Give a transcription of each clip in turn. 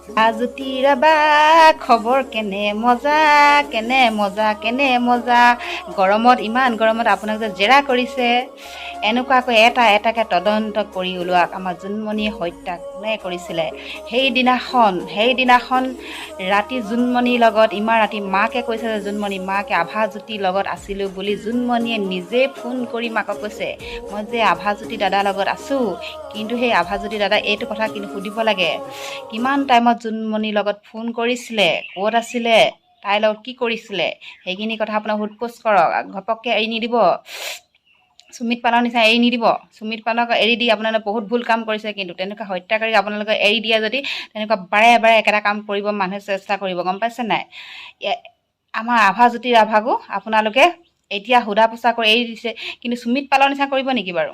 জ্যোতি ৰাভা খবৰ কেনে মজা, কেনে মজা, কেনে মজা। গৰমত, ইমান গৰমত আপোনাক যে জেৰা কৰিছে, এনেকুৱাকৈ এটা এটাকৈ তদন্ত কৰি ওলোৱাক। আমাৰ জোনমণি হত্যা কোনে কৰিছিলে? সেইদিনাখন ৰাতি জোনমণিৰ লগত ইমান ৰাতি মাকে কৈছে যে জোনমণি মাকে আভাজ্যোতিৰ লগত আছিলোঁ বুলি। জোনমণিয়ে নিজে ফোন কৰি মাকক কৈছে, মই যে আভাজ্যোতি দাদাৰ লগত আছোঁ। কিন্তু সেই আভাজ্যোতি দাদা এইটো কথা কিন্তু সুধিব লাগে, কিমান টাইমত জোনমণিৰ লগত ফোন কৰিছিলে, ক'ত আছিলে, তাইৰ লগত কি কৰিছিলে, সেইখিনি কথা আপোনাক সোধ পোছ কৰক। ঘপককৈ এৰি নিদিব। সুমিত পালৰ নিচিনা এৰি নিদিব। সুমিত পালক এৰি দি আপোনালোকে বহুত ভুল কাম কৰিছে। কিন্তু তেনেকুৱা হত্যাকাৰীক আপোনালোকে এৰি দিয়ে যদি, তেনেকুৱা বাৰে বাৰে একেটা কাম কৰিব মানুহে চেষ্টা কৰিব, গম পাইছে নাই? আমাৰ আভাজ্যোতি ৰাভাকো আপোনালোকে এতিয়া সোধা পোছা কৰি এৰি দিছে, কিন্তু সুমিত পালৰ নিচিনা কৰিব নেকি বাৰু?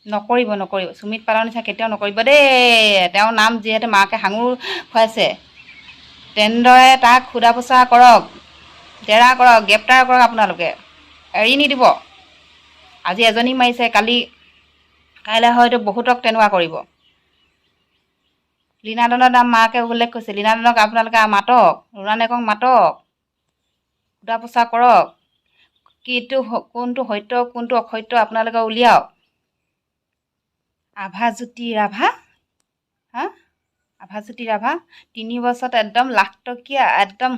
নকৰিব, নকৰিব। সুমিত পালৰ নিচিনা কেতিয়াও নকৰিব দেই। তেওঁৰ নাম যিহেতু মাকে সাঙুৰ খুৱাইছে, তেনেদৰে তাক সোধা পোছা কৰক, জেৰা কৰক, গ্ৰেপ্তাৰ কৰক। আপোনালোকে এৰি নিদিব। আজি এজনী মাৰিছে, কাইলৈ হয়তো বহুতক তেনেকুৱা কৰিব। লীনা দনৰ নাম মাকে উল্লেখ কৰিছে। লীনা দনক আপোনালোকে মাতক, ৰুণা নায়কক মাতক, সোধা পোছা কৰক। কিটো কোনটো সত্য, কোনটো অসত্য আপোনালোকে উলিয়াওক। আভাজ্যোতি ৰাভা, হা, আভাজ্যোতি ৰাভা 3 বছৰত একদম লাখ টকীয়া, একদম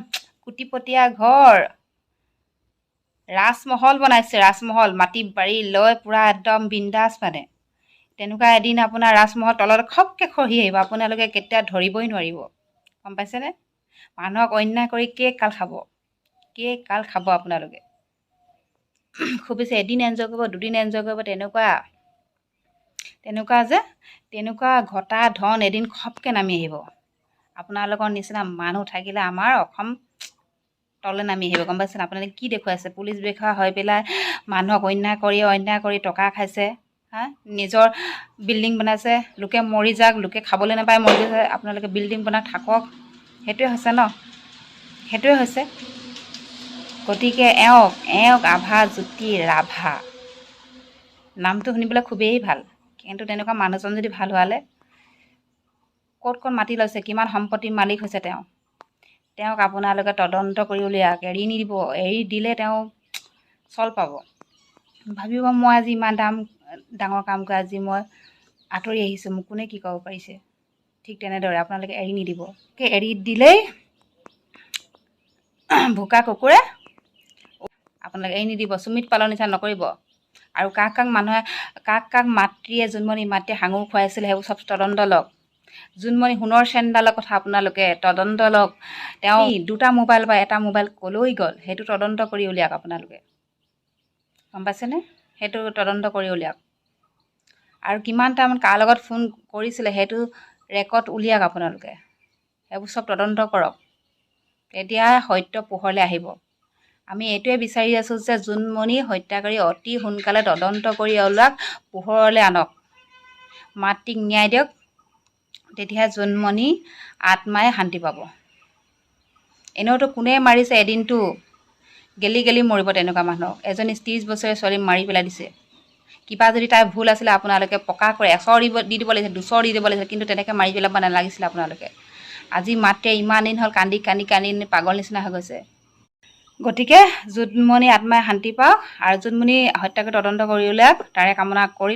কোটিপটীয়া ঘৰ, ৰাজমহল বনাইছে, ৰাজমহল। মাটি বাৰী লৈ পূৰা একদম বিন্দাছ। মানে তেনেকুৱা এদিন আপোনাৰ ৰাজমহল তলত খপকৈ খহি আহিব, আপোনালোকে কেতিয়া ধৰিবই নোৱাৰিব, গম পাইছেনে? মানুহক অন্যায় কৰি কে কাল খাব, কে কাল খাব? আপোনালোকে খুব বেছি এদিন এনজয় কৰিব, দুদিন এনজয় কৰিব। তেনেকুৱা যে তেনেকুৱা ঘটা ধন এদিন খপকৈ নামি আহিব। আপোনালোকৰ নিচিনা মানুহ থাকিলে আমাৰ অসম তললৈ নামি আহিব, গম পাইছে? আপোনালোকে কি দেখুৱাইছে? পুলিচ বিষয়া হৈ পেলাই মানুহক অন্যায় কৰি, অন্যায় কৰি টকা খাইছে, হা, নিজৰ বিল্ডিং বনাইছে। লোকে মৰি যাওক, লোকে খাবলৈ নাপায় মৰি গৈছে, আপোনালোকে বিল্ডিং বনাই থাকক। সেইটোৱে হৈছে ন? সেইটোৱে হৈছে। গতিকে এওঁক আভা জ্যোতি ৰাভা নামটো শুনিবলৈ খুবেই ভাল, কিন্তু তেনেকুৱা মানুহজন যদি ভাল হোৱালে ক'ত ক'ত মাটি লৈছে, কিমান সম্পত্তিৰ মালিক হৈছে তেওঁ, তেওঁক আপোনালোকে তদন্ত কৰি উলিয়াওক। এৰি নিদিব। এৰি দিলে তেওঁ চল পাব, ভাবিব মই আজি ইমান ডাঙৰ কাম কৰি আজি মই আঁতৰি আহিছোঁ, মোক কোনে কি ক'ব পাৰিছে? ঠিক তেনেদৰে আপোনালোকে এৰি নিদিব। এৰি দিলেই ভোকা কুকুৰে। আপোনালোকে এৰি নিদিব। সুমিত পালৰ নিচিনা নকৰিব। আৰু কাক কাক মানুহে, কাক কাক মাতৃয়ে, জোনমণি মাতৃয়ে সাঙুৰ খুৱাইছিলে, সেইবোৰ চব তদন্ত লওক। জোনমণি সোণৰ চেইনডালৰ কথা আপোনালোকে তদন্ত লওক। তেওঁ দুটা মোবাইল বা এটা মোবাইল ক'লৈ গ'ল, সেইটো তদন্ত কৰি উলিয়াওক আপোনালোকে, গম পাইছেনে? সেইটো তদন্ত কৰি উলিয়াওক। আৰু কিমান টাইমত কাৰ লগত ফোন কৰিছিলে, সেইটো ৰেকৰ্ড উলিয়াওক আপোনালোকে। সেইবোৰ চব তদন্ত কৰক, তেতিয়া সত্য পোহৰলৈ আহিব। আমি এইটোৱে বিচাৰি আছোঁ যে জোনমণি হত্যাকাৰী অতি সোনকালে তদন্ত কৰি ওলোৱাক, পোহৰলৈ আনক, মাতৃক ন্যায় দিয়ক। তেতিয়াহে জোনমণি আত্মাই শান্তি পাব। এনেওতো কোনে মাৰিছে, এদিনটো গেলি গেলি মৰিব তেনেকুৱা মানুহক। এজনী 30 বছৰীয়া ছোৱালী মাৰি পেলাই দিছে। কিবা যদি তাইৰ ভুল আছিলে, আপোনালোকে প্ৰকাশ কৰে এচৰ দি দিব লাগিছিলে, দুচৰ দি দিব লাগিছিলে, কিন্তু তেনেকৈ মাৰি পেলাব নালাগিছিলে আপোনালোকে। আজি মাতৃয়ে ইমান দিন হ'ল কান্দি কান্দি কান্দি পাগল নিচিনা হৈ গৈছে। গতিকে জোনমণি আত্মাই শান্তি পাওক আৰু জোনমণি হত্যাকে তদন্ত কৰি উলিয়াওক, তাৰে কামনা কৰি